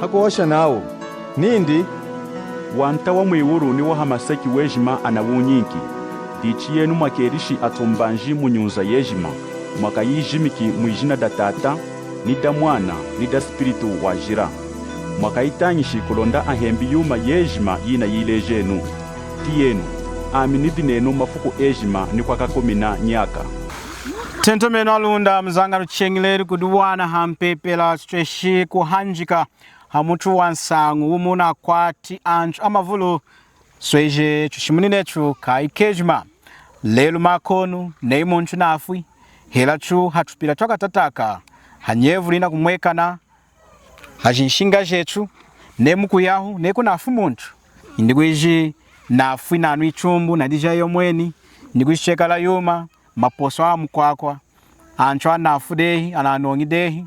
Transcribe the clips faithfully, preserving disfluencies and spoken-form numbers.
Hakuhosha nawu nindi, Wanta wa mwiwulu ni wa hamaseki wejima anawunyinki. Dichi yenu mwakelishi atumbanji mu nyunza yejima, mwakayijimiki mwijina da Tata, ni da Mwana, ni da Spiritu Wajila. Mwakayitañishi kulonda ahembi yuma yejima yinayilejenu. Tiyenu, ami nidi nenu mafuku ejima ni kwakakumina nyaka. Tentomenu aLunda, muzañalu cheñi lelu kudiwana hampepela, tutweshi kuhanjeka hamutu wansañu wumu wunakwati antu amavulu. Sweje tushimunine etu kayi kejima. Lelu makonu, neyi muntu nafwi, hela tu hatupila twakatataka, hanyevulu yinakumwekana hajinshiña jetu, neyi mukuyahu, neyi kunafwi muntu, indi kwiji nafwi nanu itumbu, nadijaha yomweni, indi kwiji chekala yuma, maposo amukwakwa, antu anafwi dehi, ananoñi dehi.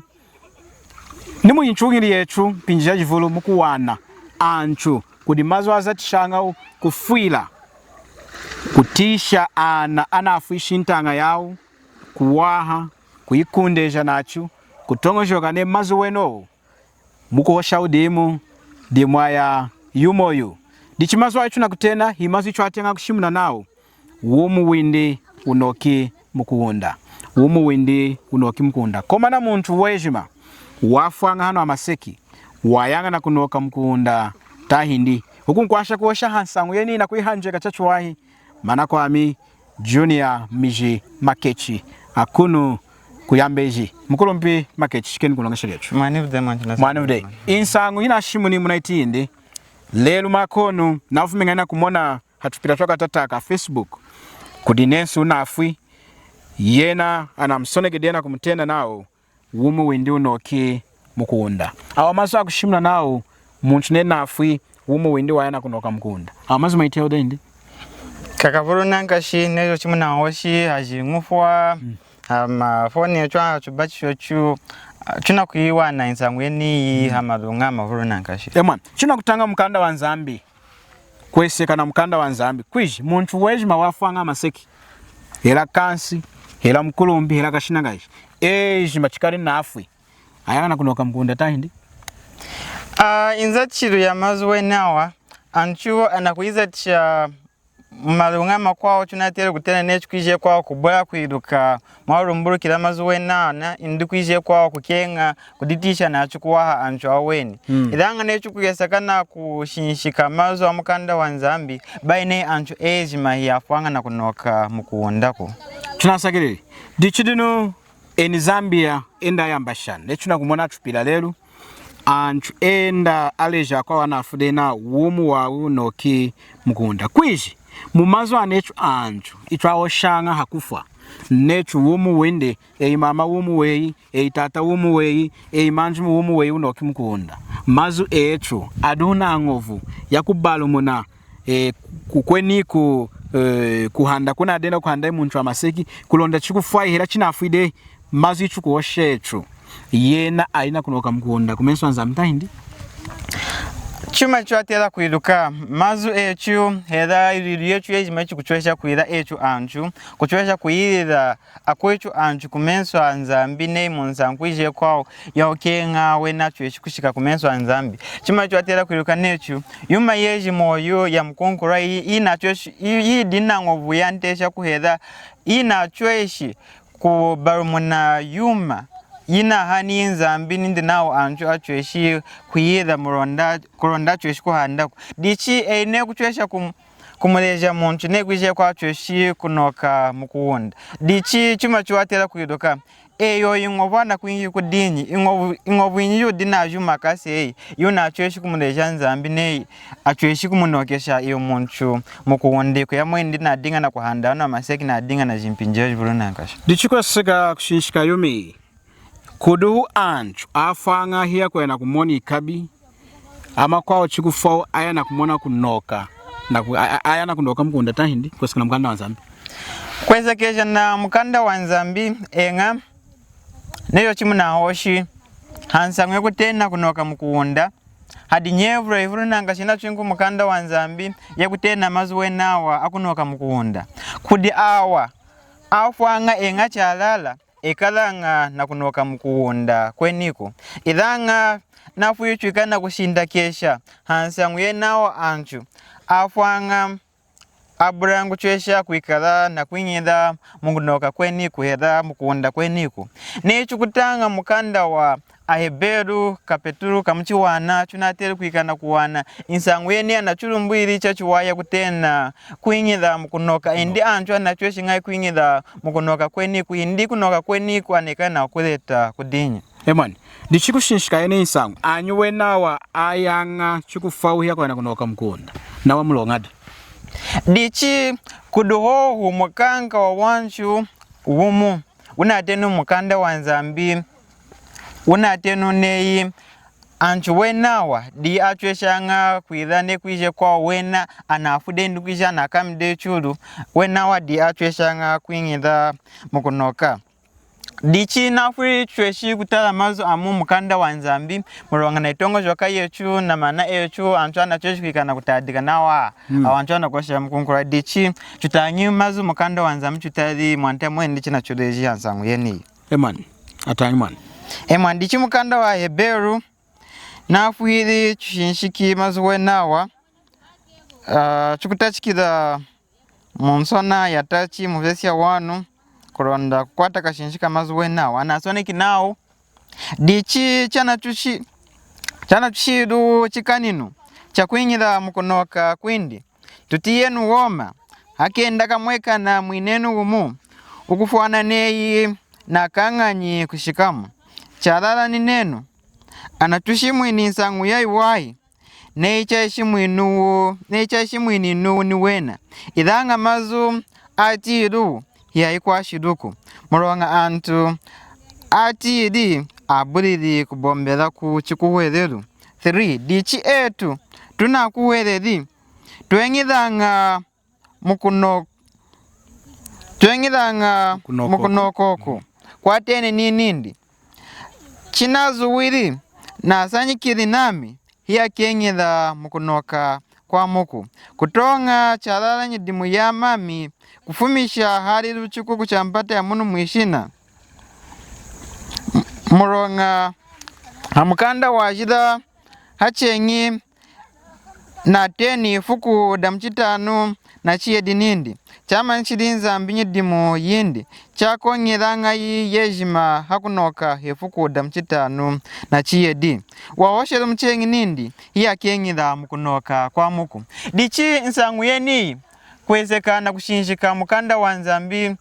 Ni muyintuñilu yetu, mpinji jajivulu mukuwana antu, kudi mazu azatishañawu kufwila, kutisha ana anafwishi ntaña yawu, kuwaha, kuyikundeja nachu, kutoñojoka neyi mazu wenowu mukuhosha wudimu, dimu aya yumoyu. Dichi mazu achu nakutena, hi mazu ichu ateña kushimuna nawu, wumi windi wunoki mukuwunda. Wumi windi wunoki mukuwunda. Komana muntu wejima wafwaña hanu hamaseki, wayaña nakunoka mukuwunda tahindi? Wukunkwasha kuhosha hansañu yeniyi nakuyihanjeka chachiwahi. Manakwami Junior Miji Makechi, akunu kuYambeji. Mukulumpi Makechi, shikenu kuloñesha kwetu. Mwani vude, mwani vude. Insañu yinashimuni munayitiyi nindi, lelu makonu, nafumiña nakumona hatupila twakatataka Facebook, kudi nensu nafwi, yena anamusonekedi yena kumutena nawu, wumi windi wunoki mukuwunda. Awa mazu akushimuna nawu muntu neyi nafwi, wumi windi waya nakunoka mukuwunda. Awa mazu mwayitiyahu dehi nindi? Kakavulu nankashi, neyi chimunahoshi hajiñufwa, hamafoni etu, hachubachi chochu, tunakuyiwana insañu yeniyi hamaluña amavulu nankashi. Emwa, tunakutaña mukanda waNzambi. Kweseka namukanda waNzambi, kwiji muntu wejima wafwaña hamaseki, hela kansi, hela mukulumpi, hela kashinakaji, ejima chikali nafwi, ayaña nakunoka mukuwunda tahindi? Ah, inzatishilu yamazu wenawa, antu anakuyizatisha mumaluña amakwawu, tunatela kutena netu kwiji kwawu kubula kwiluka mwakulumbulukila mazu wenawa, indi kwiji kwawu kukeña kuditisha nachu kuwaha antu aweni. Mm. Ilaña netu kuyeseka nakushinshika mazu amukanda waNzambi, bayi neyi antu ejima hiyafwaña nakunoka mukuwundaku. Tunasakilili. Dichi dinu, eni Zambia, enda ayambashana. Netu tunakumona atupila lelu, antu enda aleja akwawu anafwi dehi nawu wumi wawu wunoki mukuwunda. Kwiji, mumazu anetu antu, itwahoshaña hakufwa, netu wumi windi, eyi mama wumi weyi, eyi tata wumi weyi, eyi manjimu wumi weyi wunoki mukuwunda. Mazu etu, adi nañovu yakubalumuna, eh, kukweniku, eh, kuhanda kunadenda kuhanda muntu hamaseki, kulonda chikufwayi hela chinafwi dehi, mazu itukuhosha etu, yena ayi nakunoka mukuwunda kumesu aNzambi tahindi? Chuma chitwatela kwiluka, mazu etu, hela yilwilu yetu yejima itukutwesha kwila etu antu, kutwesha kwila akwetu antu kumesu aNzambi, neyi munsañu kwiji kwawu yakukeña wena atweshi kushika kumesu aNzambi. Chuma chitwatela kwiluka netu, yuma yejima iyi yamukunkulwa, iyi, iyi natweshi, iyi, iyi yidi nañovu yantesha kuhela, iyi natweshi kubalumuna yuma yinahani Nzambi nindi nawu antu atweshi kuyila mulonda, kulonda atweshi kuhandaku. Dichi eyi neyi kutwesha ku, kumuleja muntu neyi kwiji kwawu atweshi kunoka mukuwunda. Dichi chuma chitwatela kwiluka, eyi iñovu anakwinki kudinyi? Iñovu, iñovu yinyi yidi nayu makasa eyi, yinatweshi kumuleja Nzambi neyi atweshi kumunokesha iwu muntu mukuwunda, kuyamweni nadiña nakuhanda hanu hamaseki, nadiña najimpinji jajivulu nankashi. Dichi kweseka kushinshika yuma iyi, kudihu antu afwaña hiyakwenda kumona ikabi, amakwawu chikufwawu aya nakumona kunoka, naku, a, a, aya nakunoka mukuwunda tahindi, kweseka namukanda waNzambi? Kwesekeja namukanda waNzambi, eña, neyi chimunahoshi hansañu yakutena kunoka mukuwunda, hadi nyevulu yayivulu nankashi yinatwinki mukanda waNzambi yakutena mazu wenawa akunoka mukuwunda. Kudi awa afwaña eña chalala, ekalaña nakunoka mukuwunda kweniku. Ilaña nafwili twikala nakushintakesha hansañu yenawa, antu afwaña abulaña kuchwesha kwikala nakwiñila mukunoka kweniku hela mukuwunda kweniku. Neyi tukutaña mukanda wa aHeberu kapetulu kamuchiwana, tunateli kwikala nakuwana insañu yeniyi, anatulumbwili chachiwahi kutena kwiñila mukunoka. Indi antu anachweshi ñahi kwiñila mukunoka kweniku, indi kunoka kweniku anekali nakukuleta kudiña? Emwani, dichi kushinshika yeniyi nsañu, antu wenawa ayaña chikufwawu hiyakwenda kunoka mukunda, nawa muloñadi? Dichi kudi hohu mukanka wawantu wumu wunatenu mukanda waNzambi, wunatenu neyi antu wenawa diyi achweshaña kwila neyi kwiji kwawu wena, anafwi dehi indi kwiji anakami dehi chulu, wenawa diyi achweshaña kwiñila mukunoka. Dichi nafwili tuchweshi kutala mazu amu mukanda waNzambi, muloña nayitoñojoka yetu namaana etu, antu anachweshi kwikala nakutadika nawa, hmm, awa antu anakuhosha mukunkulwayi. Dichi tutañi mazu mukanda waNzambi, tutali Mwanta mweni chinachuleji hansañu yeniyi. Emwani, atañi mwani. Emwani, dichi mukanda waHeberu, nafwili tushinshiki mazu wenawa, ah, tukutachikila munsona yatachi mu vesi ya wanu, kulonda kukwata kashinshi kamazu wenawa. Anasoneki nawu, dichi chanachushi-, chanachushilu chikaninu chakwiñila mukunoka kwindi, tutiyenu woma, hakenda kamwekana mwinenu wumu, wukufwana neyi nakañanyi kushikamu. Chalala ninenu, anatushimwini nsañu yayiwahi, neyi chayishimwiniwu, neyi chayishimwiniwu ni wena. Ilaña mazu atiyiluwu hiyayikwashiluku, muloña antu atiyili abulili kubombelaku chikuhwelelu. Three, dichi etu tunakuhweleli, tweñilaña mukuno-, tweñilaña mukunokoku. Mukunokoku. Kwateni ninindi, chinazuwili, nasañikili nami, hiyakeñila mukunoka kwamuku. Kutoña chalala nyidimu yami, kufumisha hali luchikuku champata yamunu mwishina. M-, muloña hamukanda wajila hacheñi nateni ifuku damuchitanu nachiyedi nindi, chamanyishili Nzambi nyidimu yindi, chakoñelañayi yejima hakunoka hefuku damuchitanu nachiyedi. Wahosheli mucheñi nindi, hiyakeñila mukunoka kwamuku. Dichi nsañu yeniyi, kweseka nakushinshika mukanda waNzambi,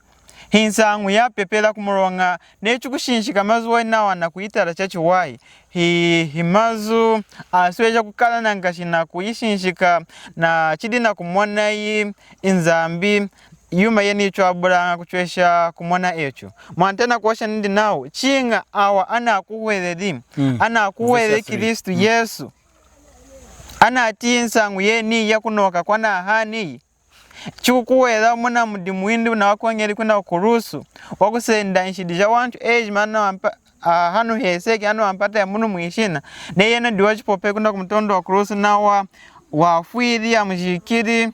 hinsañu yapepela, kumuloña neyi tukushinshika mazu wenawa nakuyitala chachiwahi, hi, himazu asweja kukala nankashi nakuyishinshika, nachidi nakumonayi Nzambi, yuma yeniyi twabulaña kuchwesha kumona etu. Mwanta nakuhosha nindi nawu, chiña awa anakuhweleli, mm, anakuhweleli Kristu Yesu, anatiyi nsañu yeniyi yakunoka kwanahani, chikukuhwelela muna mudimu windi nawakoñeli kuna kukulusu, wakusenda nshidi jawantu ejima hanu hampa-, ah, hanu heseki, hanu hampata yamunu mwishina, neyi yena diyi wachipope kuna kumutondu wakulusu, nawa wafwili, amujikili,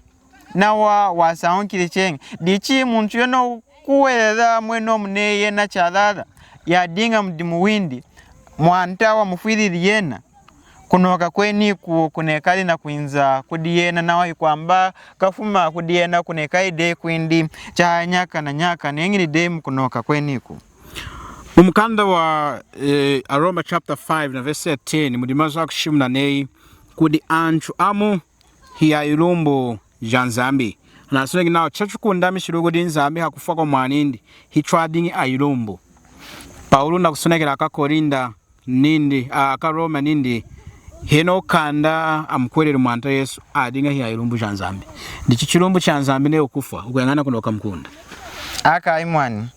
nawa wasañukili cheñi. Dichi muntu yena kukuhwelela mwenomu neyi yena chalala yadiña mudimu windi, Mwanta wamufwilili yena, kunoka kweniku kunekali nakwinza kudi yena, nawa hikwamba kafuma kudi yena, kunekali dehi kwindi chanyaka nanyaka, neñili dehi mukunoka kweniku. Mumukanda wa, eh, Aroma chapter five na verse ya ten, mudi mazu akushimuna neyi, kudi antu amu hiyayilumbu ja Nzambi. Anasoneki nawu, chatukundamishiluwu kudi Nzambi hakufwa kwamwanindi, hitwadiñi ayilumbu. Paulu nakusonekela akaKorinda nindi, a, akaRoma nindi, henohu kanda amukuhweleli Mwanta Yesu, adiña hiyayilumbu ja Nzambi. Dichi chilumbu cha Nzambi neyi wukufwa, wukuyañana kunoka mukunda. Akayi mwani.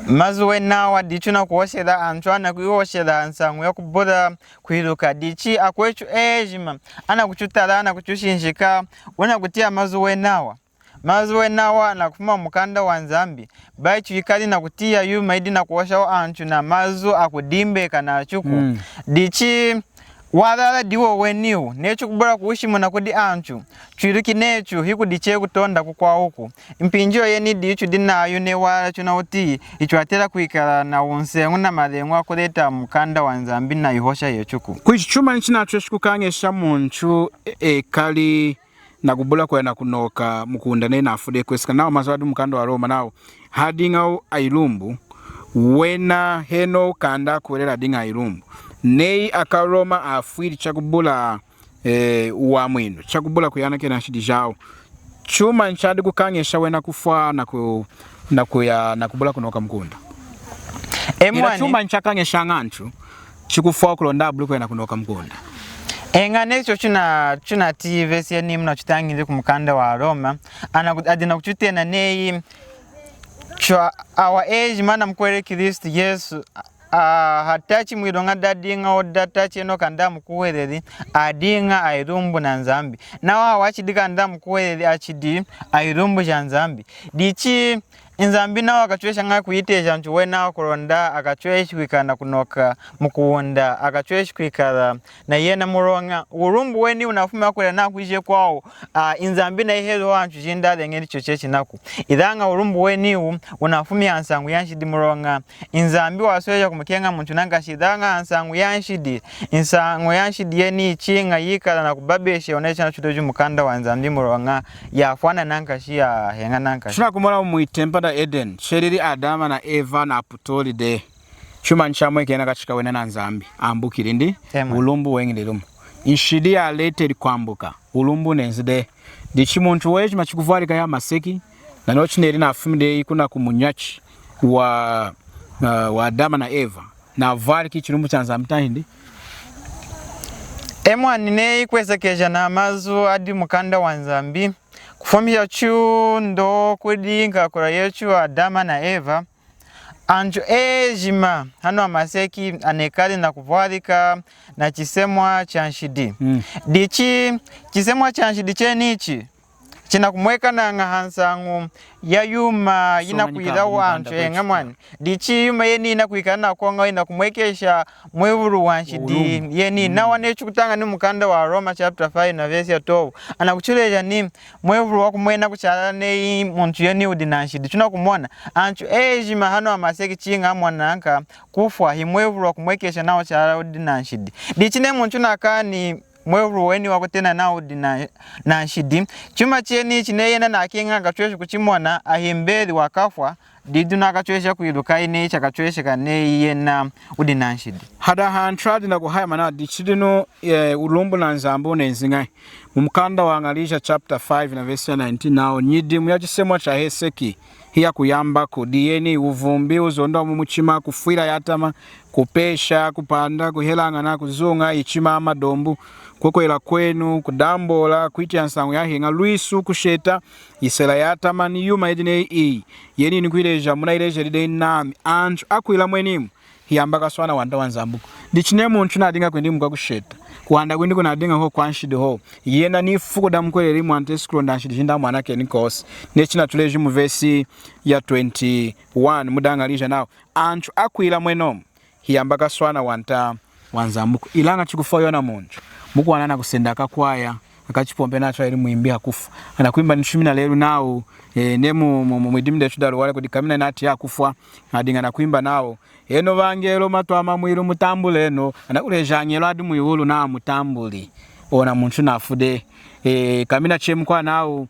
Mazu wenawa dichi nakuhoshela antu anakuyihoshela nsañu yakubula kwiluka. Dichi akwetu ejima anakututala, anakutushinshika, wunakutiya mazu wenawa. Mazu wenawa anakufuma mumukanda wa Nzambi. Bayi twikali nakutiya yuma yidi nakuhoshawu antu namazu akudimbeka nachuku. Mm. Dichi Walala diwu weniwu, neyi chikubula kuwushimuna kudi antu, chwiluki nechu hikudi chekutonda kukwawuku. Mpinji yoyeni diyi chudi nayu neyi walala chuna wuti, hichwatela kwikala nawunseñu namalengu akuleta mukanda waNzambi nayihosha yechuku. Kwiji chumanyi chinachweshi kukañesha muntu e-, ekali nakubula kwenda kunoka mukunda neyi nafwi dehi? Kwesekana nawu mazu adi mukanda waRoma nawu, hadiñawu ayilumbu, wena henohu kanda akuhwelela adiña ayilumbu. Neyi akaRoma afwili chakubula, eh, wamwinu, chakubula kuyanakena nshidi jawu. Chumanyi chadi kukañesha wena kufwa naku-, nakuya, nakubula kunoka mukunda? Ela mwani, chumanyi chakañeshaña antu chikufwawu kulonda abuli kwenda kunoka mukunda? Eña, neyi chochuna, chuna ti vesi yeniyi munachutañili kumukanda waRoma, ana ku-, adi nakuchutena neyi, chwa, awa ejima anamukuhweleli Kristu Yesu, a, hatachi mwiluña dadiñawu datachi, henohu kanda amukuhweleli, adiña ayilumbu naNzambi. Nawa awa achidi kanda amukuhweleli, achidi ayilumbu jaNzambi. Dichi Nzambi nawa akachweshaña kwiteja antu wena kulonda akachweshi kwikala nakunoka mukunda, akachweshi kwikala nayena muloña wulumbu weni wunafumi hakwila nakwiji kwawu, a, Nzambi nayiheli antu jindi aleñeli chochechinaku. Ilaña wulumbu weniwu wunafumi hansañu yanshidi muloña Nzambi wasweja kumukeña muntu nankashi, ilaña hansañu yanshidi, nsañu yanshidi yeniyi chiña yikala nakubabesha, wunachina chuleji mukanda waNzambi muloña yafwana nankashi, yaheña nankashi. Tunakumona mwitempa daEden, chelili Adama naEva naputoli dehi. Chumanyi chamwekeni hakachi kawena naNzambi? Ambukili ndi. Amen. Wulumbu weñili lumu. Nshidi yaleteli kwambuka, wulumbu nenzi dehi. Dichi muntu wejima chikuvwalika hamaseki, nanochu neli nafumi dehi kuna kumunyachi wa, uh, wa Adama naEva, navwaliki chilumbu chaNzambi tahindi? Emwani, neyi kwesekeja namazu adi mukanda waNzambi, kufwamisha chundo kudi nkakula yechu Adama naEva, antu ejima hanu hamaseki anekali nakuvwalika nachisemwa chanshidi. Mm. Dichi chisemwa chanshidi chenichi chinakumwekanaña hansañu yayuma yinakwilawu antu, eña mwani. Dichi yuma yeni yinakwikala nakukoñawu yinakumwekesha mwevulu wanshidi yeni. Mm. Nawa neyi chikutaña ni mukanda waRoma chapter five na verse ya twelve, anakuchileja ni mwevulu wakumwena kuchalala neyi muntu yeni wudi nanshidi. Tunakumona antu ejima hanu hamaseki chiña amona nankashi kufwa himwevulu wakumwekesha nawu chalala wudi nanshidi. Dichi neyi muntu nakani mwevulu weni wakutena nawu wudi na, nanshidi, chuma chenichi neyi yena nakeña akachweshi kuchimona ahimbeli wakafwa, didi nakachwesha kwiluka neyi chakachwesheka neyi yena wudi nanshidi. Hadaha antu adi nakuhaya mana dichi dinu, eh, wulumbu naNzambi wunenzi ñahi? Mumukanda waAñalija chapter five na verse ya nineteen nawu, nyidimu yachisemwa chaheseki hiyakuyambaku, diyeni wuvumbi, wuzonda wamumuchima, kufwila yatama, kupesha, kupanda, kuhelañana, kuzuña, yichima, madombu, kwekwela kwenu, kudambola, kwitiya nsañu yaheña, lwisu, kusheta, yisela yatama, ni yuma yidi neyi iyi. Yeni yinakwileja, munayilejeli dehi nami, antu akwila mwenimu hiyamba kaswana wanta waNzambiku. Dichi neyi muntu nadiña kwindi mukwakusheta, kuhanda kwindi kunadiña hohu kwanshidi hohu, yena nifuku damukuhweleli Mwanta Yesu kulonda nshidi jindi amwanakeni kosi. Neyi chinatuleji mu verse ya twenty-one mudañalija nawu, antu akwila mwenomu hiyamba kaswana wanta waNzambiku. Ilaña chikufwa yona muntu, mukuwana nakusenda akakwaya, akachipompe nachu ayili mwimbi hakufwa. Anakwimba nishimuna lelu nawu, eh, neyi mu, mu, mu, mwidimi dechu daluwali kudi kamina nati yakufwa, adiña nakwimba nawu, enu vangelo matwama mwilu mutambulenu. Anakuleja angelo adi mwiwulu nawu mutambuli ona muntu nafwi dehi. Eh, kamina chemukwa nawu,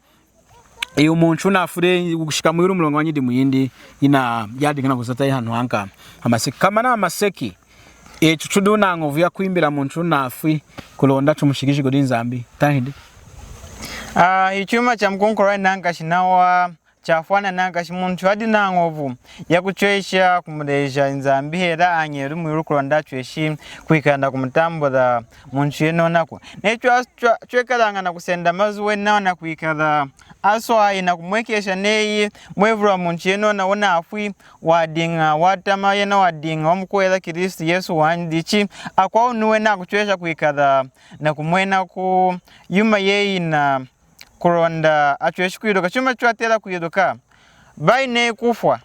iwu muntu nafwi dehi kushika mwiwulu muloña wanyidimu yindi yina yadiña nakuzata hanu hanka hamaseki. Kamana hamaseki, echu chudi nañovu yakwimbila muntu nafwi kulonda chumushikiji kudi Nzambi tahindi? Ah, ichuma chamukunkulwayi nankashi nawa chafwana nankashi, muntu adi nañovu yakuchwesha kumuleja Nzambi hela angelo mwiwulu kulonda achweshi kwikala nakumutambula muntu yenonaku. Neyi chwa, chwa, chwekalaña nakusenda mazu wena nakwikala aswayi nakumwekesha neyi mwevulu wamuntu yenona wunafwi, wadiña watama, yena wadiña wamukuhwelela Kristu Yesu wanyi. Dichi akwawu ni wena akuchwesha kwikala nakumwenaku yuma yeyina kulonda achweshi kwiluka. Chuma chwatela kwiluka, bayi neyi kufwa,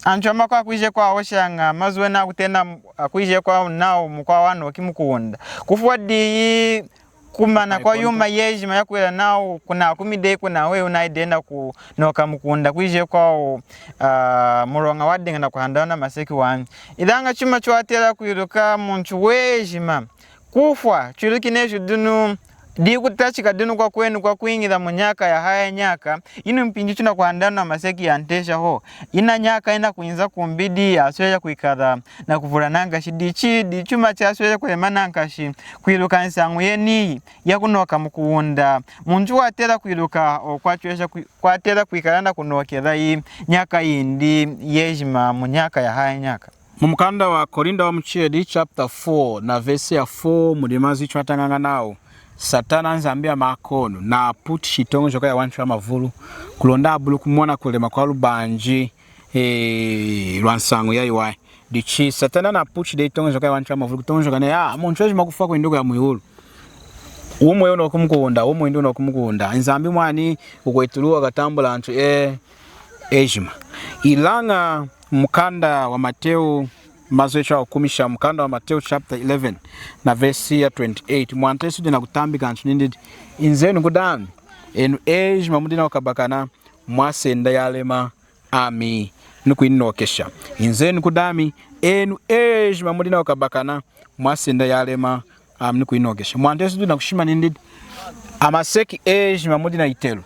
antu amakwawu akwije kwahoshaña mazu ena akutena, akwije kwawu nawu mukwawu anooki mukuwunda. Kufwa diyi kumana kwa yuma yejima yakwila nawu kunakumi dehi kunahweyi wunayi dehi nakunooka mukuwunda kwije kwawu, ah, muloña wadiña nakuhanda namaseki wanyi. Ilaña chuma chiwatela kwiluka muntu wejima kufwa, chwiluki nechu dinu, dikutachika dinu kwakwenu kwakwiñila munyaka yahaya nyaka, inu mpinji chinakuhanda namaseki yantesha hohu. Ina nyaka inakwinza kumbidi, asweja kwikala nakuvula nankashi. Dichi, dichuma chasweja kulema nankashi kwiluka nsañu yeniyi yakunooka mukuwunda. Muntu watela kwiluka oku kwatwesha kwi-, kwatela kwikala nakunookela iyi nyaka yindi yejima munyaka yahaya nyaka. Mumukanda wa Korinda wamuchiyedi chapter four na vesi ya four mudi mazu ichi atañaña nawu, Satana nzambi yamakonu naputishi yitoñojoka yawantu amavulu, kulonda abuli kumona kulema kwalubanji, eh, lwansañu yayiwahi. Dichi Satana naputishi dehi yitoñojoka yawantu amavulu, kutoñojoka neyi, ah, muntu wejima kufwa kwindi kuya mwiwulu. Wumi weyi wunooki mukuwunda, wumi windi wunooki mukuwunda. Nzambi mwani wukweti luwi wakatambula antu, eh, ejima. Ilaña mukanda wa Mateu, mazu etu akukumisha, mukanda wa Mateu chapter eleven na vesi ya twenty-eight, Mwanta Yesu wudi nakutambika antu nindi, inzenu kudami, enu ejima mudi nakukabakana, mwasenda yalema, ami nukwinookesha. Inzenu kudami, enu ejima mudi nakukabakana, mwasenda yalema, ami nukwinookesha. Mwanta Yesu wudi nakushimuna nindi, amaseki ejima mudi nayitelu.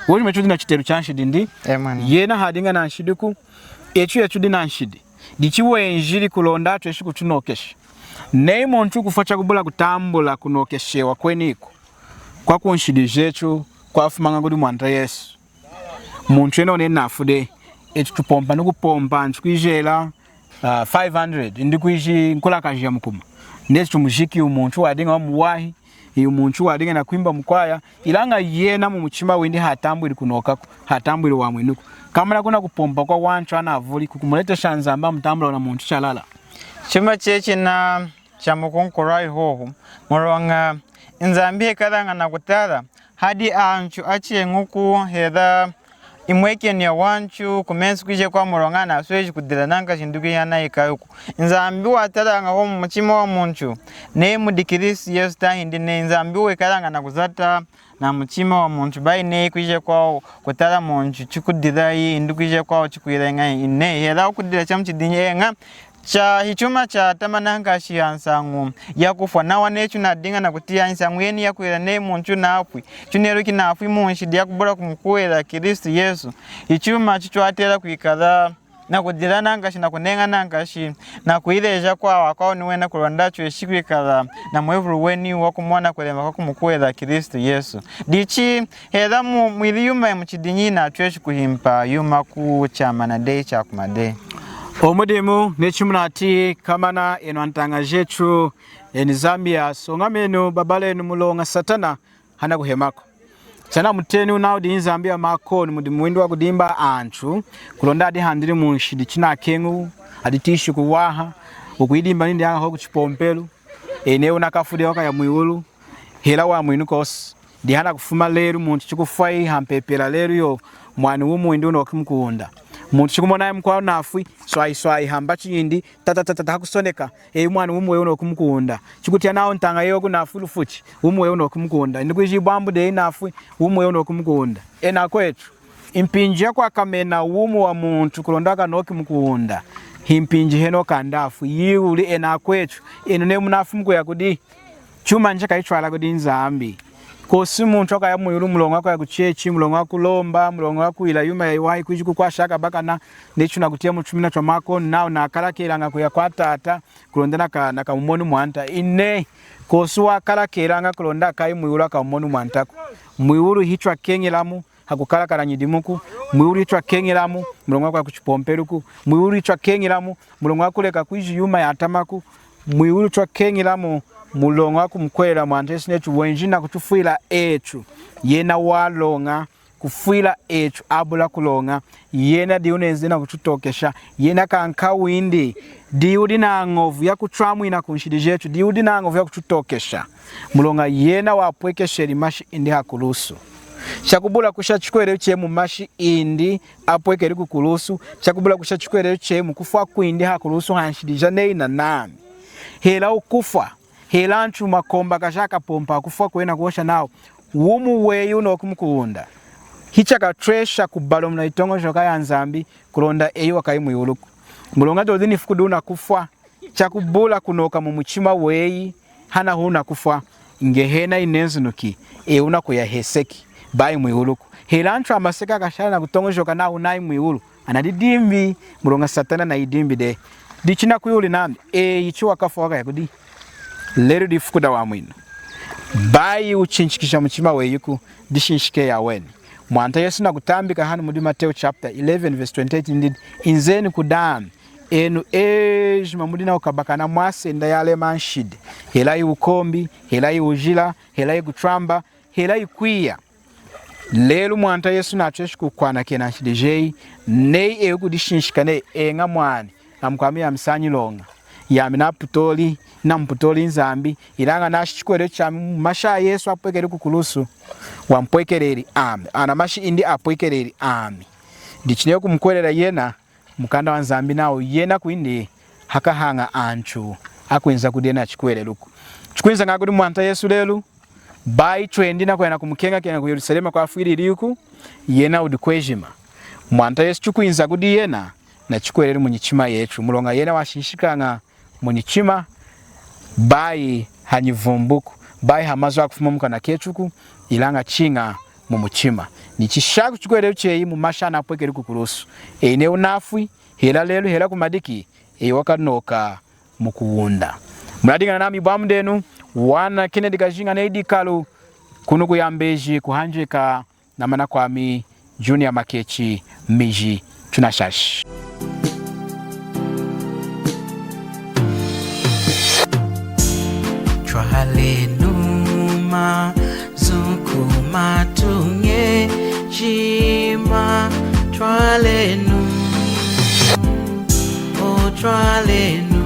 Wejima etu tudi nachitelu chanshidi ndi. Amen. Yena hadiña nanshidiku, etu yatudi nanshidi. Dichi wenjili kulonda atweshi kutunookesha. Neyi muntu kufwa chakubula kutambula kunookeshewa kweniku kwakunshidi jetu kwafumaña kudi Mwanta Yesu. Muntu yena wunafwi dehi, etu tupompa nikupompa, antu kwiji ela, ah, five hundred, indi kwiji nkulakaji yamukuma. Netu tumujiki, iwu muntu wadiña wamuwahi, iwu muntu wadiña nakwimba mukwaya, ilaña yena mumuchima windi hatambwili kunookaku, hatambwili wamwinuku. Komana kunakupompa kwawantu anavuli, kukumuletesha Nzambi amutambula ona muntu chalala. Chuma chechina chamukunkulwayi hohu, muloña Nzambi hekalaña nakutala hadi antu acheñuku hela imwekenu yawantu kumesu kwiji kwawu, muloña anasweji kudila nankashi indi kwiji anayikayuku. Nzambi watalaña hohu mumuchima wamuntu, neyi mudi Kristu Yesu tahindi nehi. Nzambi wekalaña nakuzata namuchima wamuntu, bayi neyi kwiji kwawu kutala muntu chikudilayi, indi kwiji kwawu chikwileñayi, nehi, hela wukudila chamuchidinyi, eña, cha hichuma chatama nankashi hansañu yakufwa. Nawa neyi chunadiña nakutiya nsañu yeniyi yakwila neyi muntu nafwi, chuneluki nafwi munshidi yakubula kumukuhwelela Kristu Yesu, hichuma chichwatela kwikala nakudila nankashi, nakuneña nankashi, nakuyileja kwawu, kwawu niwena kulonda atweshi kwikala namwevulu weniwu wakumona kulema kwakumukuhwelela Kristu Yesu. Dichi hela mu, mwili yuma yamuchidinyi yinatweshi kuhimpa yumaku chamana dehi, chakuma dehi. Omu dimu neyi chimunatiyi komana enu antaña jetu, enu Zambia, soñamenu, babalenu muloña Satana hanakuhemaku. Chanamutenawu wudi nzambi yamakonu, mudimu windi wakudimba antu kulonda adihandili munshidi chinakeñi, aditiyishi kuwaha, wukuyidimba nindi aña hohu kuchipompelu, enu wunakafwi dehi wakaya mwiwulu, hela wamwinu kosi. Dihanakufuma lelu muntu chikufwayi hampepela lelu yo, mwani wumi windi wunooki mukuwunda. Muntu chikumona mukwawu nafwi, swayi swayi hamba chiyindi, tata tata tata hakusoneka, eyi mwani wumi weyi wunooki mukuwunda. Chikutiya nawu ntaña yeyi kunafwi lufuchi, wumi weyi wunooki mukuwunda. Indi kwiji ibwambu deyi nafwi, wumi weyi wunooki mukuwunda. Enu akwetu, impinji yakwakamena wumi wamuntu kulonda akanooki mukuwunda, himpinji henohu kanda afwi. Yiwuli enu akwetu, enu neyi munafwi mukuya kudihi? Chuma nchakayitwala kudi Nzambi. Kosi muntu wakaya mwiwulu muloña wakuya kuchechi, muloña wakulomba, muloña wakwila yuma yayiwahi, kwiji kukwasha akabakana, neyi chunakutiya mutumina twamakonu nawu nakalakelaña kuya kwaTata kulonda naka, nakamumoni Mwanta. Inehi, kosi wakalakelaña kulonda akayi mwiwulu akamumoni Mwantaku. Mwiwulu hitwakeñilamu hakukalakala nyidimuku, mwiwulu hitwakeñilamu muloña wakuya kuchipompeluku, mwiwulu hitwakeñilamu muloña wakuleka kwiji yuma yatamaku, mwiwulu twakeñilamu muloña wakumukuhwelela Mwanta Yesu netu wenji nakutufwila etu, yena waloña kufwila etu abula kuloña, yena diyi wunenzi nakututookesha, yena kankawindi, diyi wudi nañovu yakutwamwina kunshidi jetu, diyi wudi nañovu yakututookesha, muloña yena wapwekesheli mashi indi hakulusu. Chakubula kusha chikuhwelelu cheyi mumashi indi apwekeli kukulusu, chakubula kusha chikuhwelelu cheyi mukufwa kwindi hakulusu hanshidi janeyi nanami. Hela wukufwa, hela antu makomba kaja kapompa kufwa kwena kuhosha nawu, wumu weyi wunoki mukuwunda. Hichakatwesha kubalumuna yitoñojoka yaNzambi kulonda eyi wakayi mwiwuluku. Muloña dodi nifuku duna kufwa, chakubula kunoka mumuchima weyi, hana huna kufwa, Ngehena yinenzunuki, eyi wunakuya heseki, bayi mwiwuluku. Hela antu amaseki akashala nakutoñojoka nawu wunayi mwiwulu, anadidimbi, muloña Satana nayidimbi dehi. Dichi nakwihuli nami, eyi chiwakafwa wakaya kudihi? Lelu difuku dawamwinu. Bayi wuchinchikija muchima weyiku, dishinshiki eyi aweni. Mwanta Yesu nakutambika hanu mudi Mateo chapter eleven verse twenty-eight nindi, inzenu kudami, enu ejima mudi nakukabakana mwasenda yalema nshidi, hela hiwukombi, hela hiwujila, hela hikutwamba, hela hikwiya. Lelu Mwanta Yesu natweshi kukwanakena nshidi jeyi, neyi eyi wukudishinshika neyi, eña mwani, namukwami yami sa nyiloña, yami naputoli, namuputoli Nzambi, ilaña nashi chikuhwelelu chami mumashi aYesu apwekeli kukulusu, wampwekeleli ami, ana mashi indi apwekeleli ami. Dichi neyi wukumukuhwelela yena, mukanda waNzambi nawu yena kwindi hakahaña antu akwinza kudi yena chikuhweleluku. Chikwinza ñahi kudi Mwanta Yesu lelu? Bayi twendi nakuya nakumukeñakeña kuYerusalema kwafwililiyiku, yena wudi kwejima. Mwanta Yesu chikwinza kudi yena nachikuhwelelu munyichima yetu, muloña yena washinshikaña munyichima, bayi hanyivumbuku, bayi hamazu akufuma mukanwa ketuku, ilaña chiña mumuchima. Ni chishaku chikuhwelelu cheyi mumashi anapwekeli kukulusu. Eyi neyi wunafwi, hela lelu, hela kumadiki, eyi wakanoka mukuwunda. Munadiñi nanami ibwambu denu, wana Kennedy Kajinga neyi Dikalu, kunu kuYambeji, kuhanjeka namana kwami Junior Makechi Miji, tunashashi. Twalenu mazu kumatuña ejima, twalenu, o twalenu.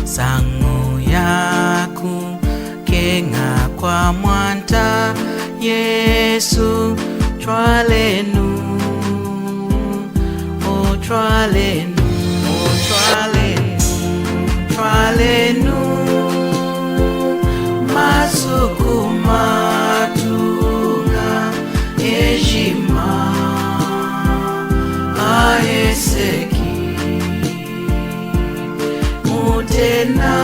Nsañu yaku keña kwa Mwanta Yesu, twalenu, o twalenu, o twalenu, twalenu, mazu kumatuña ejima, aheseki, mutena